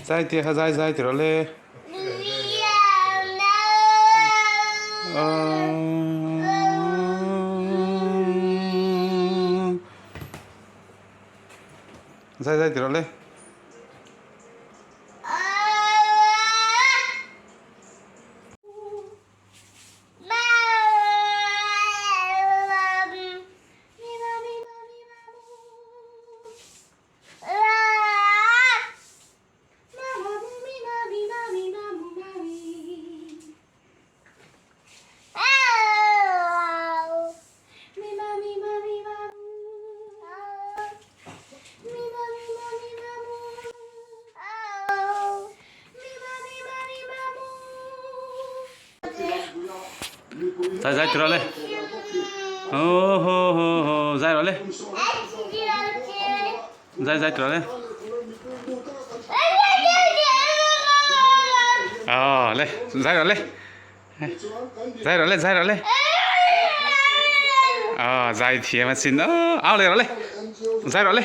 Zai tia kha zai zai ti rawh le. Zai zai ti rawh le. Zai zai tura le. Ho ho ho ho zai rawh le. Zai zai tura le. Aw le zai rawh le. Zai rawh le zai rawh le. Aw zai thiam a sin aw au le rawh le. Zai rawh le.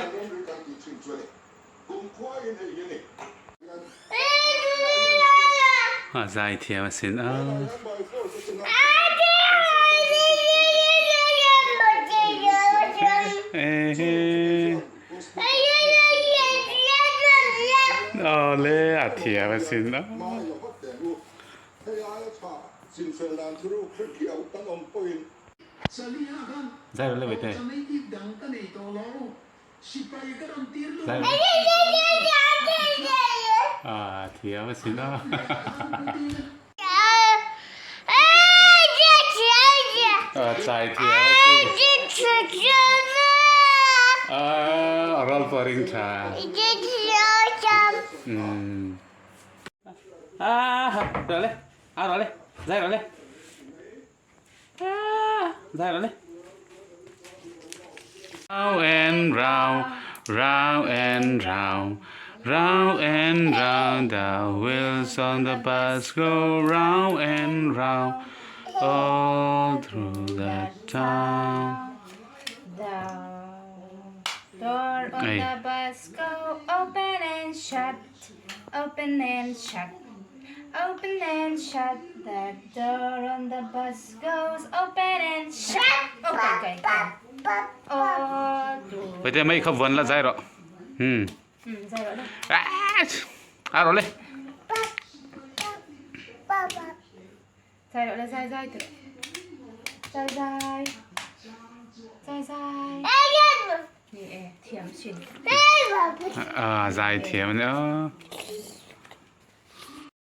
A zai thiam a sin a. Aw le a thiam a sin a. Zai rawh le Vete. A thiam a sin a. A chai thiam a sin. A ral pawh a ring tha. A rawh le a rawh le zai rawh le. Round and round, round and round, round and round the wheels on the bus go round and round all through the town. The door on the bus go open and shut, open and shut. Open and shut the door on the bus goes open and shut. Okay, okay, okay. All through. Vậy thì mấy khớp vần là dai rồi. Ừ. Ừ, dai rồi đấy. À, à rồi lên. Dai rồi là dai dai từ. Dai dai. Dai dai. Ni e, thiam sin. À, dai thiam nữa.